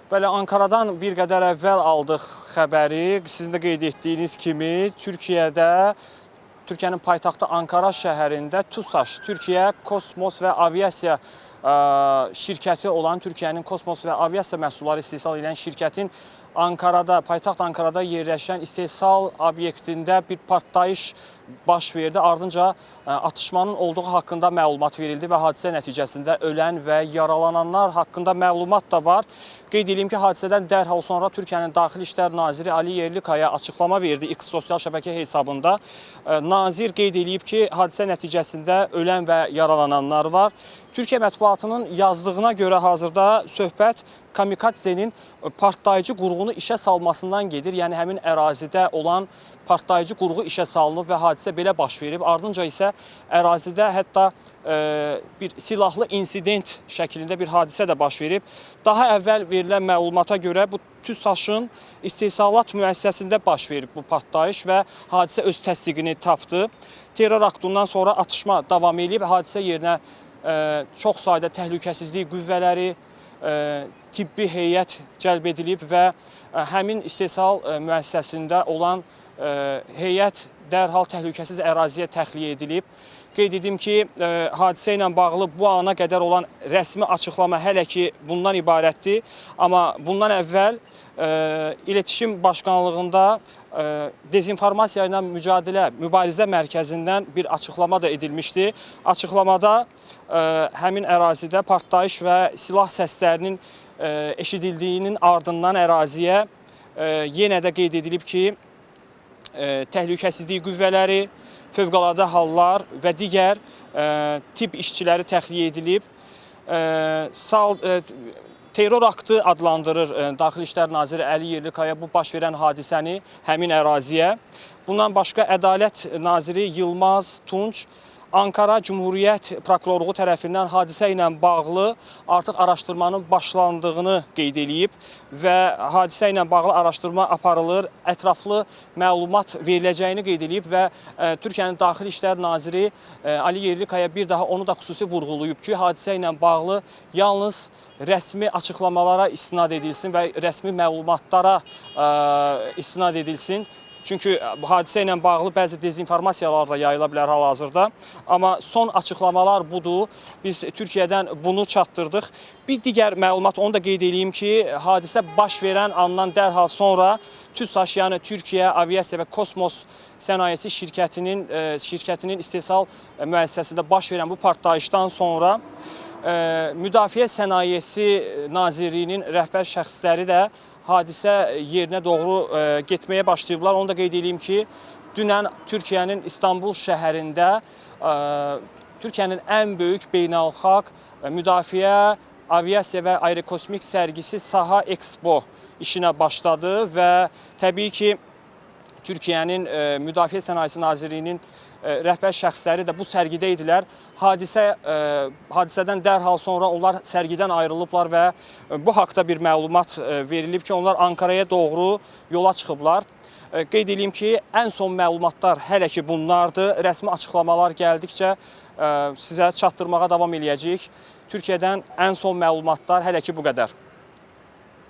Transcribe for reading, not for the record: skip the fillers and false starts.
Bəli, Ankaradan bir qədər əvvəl aldıq xəbəri. Sizin də qeyd etdiyiniz kimi Türkiyədə, Türkiyənin paytaxtı Ankara şəhərində TUSAŞ, Türkiyə Kosmos və Aviasiya şirkəti olan Türkiyənin kosmos və aviasiya məhsulları istehsal edən şirkətin Ankarada, paytaxt Ankarada yerləşən istehsal obyektində bir partlayış baş verdi. Ardınca atışmanın olduğu haqqında məlumat verildi və hadisə nəticəsində ölən və yaralananlar haqqında məlumat da var. Qeyd edeyim ki, hadisədən dərhal sonra Türkiyənin Daxili İşlər Naziri Ali Yerlikaya açıqlama verdi X sosial şəbəkə hesabında. Nazir qeyd eləyib ki, hadisə nəticəsində ölən və yaralananlar var. Türkiyə mətbuatının yazdığına görə hazırda söhbət kamikadzenin partlayıcı qurğunu işə salmasından gedir. Yəni həmin ərazidə olan partlayıcı qurğu işə salınıb və hadisə belə baş verib. Ardınca isə ərazidə hətta bir silahlı insident şəklində bir hadisə də baş verib. Daha əvvəl verilən məlumata görə bu TÜSAŞ-ın istehsalat müəssisəsində baş verib bu partlayış və hadisə öz təsdiqini tapdı. Terror aktından sonra atışma davam eləyib. Hadisə yerinə çox sayda təhlükəsizlik qüvvələri, tibbi heyət cəlb edilib və həmin istehsal müəssisəsində olan heyət dərhal təhlükəsiz əraziyə təxliyə edilib. Qeyd edim ki, hadisə ilə bağlı bu ana qədər olan rəsmi açıqlama hələ ki bundan ibarətdir. Amma bundan əvvəl İletişim Başqanlığında dezinformasiya ilə mücadilə, mübarizə mərkəzindən bir açıqlama da edilmişdi. Açıqlamada həmin ərazidə partlayış və silah səslərinin eşidildiyinin ardından əraziyə yenə də qeyd edilib ki, təhlükəsizlik qüvvələri, fövqəladə hallar və digər tibb işçiləri təxliyə edilib. Terror aktı adlandırır Daxili İşlər Naziri Əli Yerlikaya bu baş verən hadisəni həmin əraziyə. Bundan başqa Ədalət Naziri Yılmaz Tunç Ankara Cümhuriyyət Prokurorluğu tərəfindən hadisə ilə bağlı artıq araşdırmanın başlandığını qeyd eləyib və hadisə ilə bağlı araşdırma aparılır, ətraflı məlumat veriləcəyini qeyd eləyib və Türkiyənin Daxili İşlər Naziri Ali Yerlikaya bir daha onu da xüsusi vurğulayıb ki, hadisə ilə bağlı yalnız rəsmi açıqlamalara istinad edilsin və rəsmi məlumatlara istinad edilsin. Çünki bu hadisə ilə bağlı bəzi dezinformasiyalar da yayıla bilər hal-hazırda. Amma son açıqlamalar budur. Biz Türkiyədən bunu çatdırdıq. Bir digər məlumat onu da qeyd eləyim ki, hadisə baş verən andan dərhal sonra TÜSAŞ, yəni Türkiyə Aviasiya və Kosmos Sənayesi şirkətinin istehsal müəssisəsində baş verən bu partlayışdan sonra Müdafiə Sənayesi Nazirliyinin rəhbər şəxsləri də hadisə yerinə doğru getməyə başlayıblar. Onu da qeyd eləyim ki, dünən Türkiyənin İstanbul şəhərində Türkiyənin ən böyük beynəlxalq müdafiə, aviasiya və aerokosmik sərgisi Saha Expo işinə başladı və təbii ki, Türkiyənin Müdafiə Sənayesi Nazirliyinin rəhbər şəxsləri də bu sərgidə idilər. Hadisədən dərhal sonra onlar sərgidən ayrılıblar və bu haqda bir məlumat verilib ki, onlar Ankaraya doğru yola çıxıblar. Qeyd eləyim ki, ən son məlumatlar hələ ki bunlardır. Rəsmi açıqlamalar gəldikcə sizə çatdırmağa davam eləyəcəyik. Türkiyədən ən son məlumatlar hələ ki bu qədər.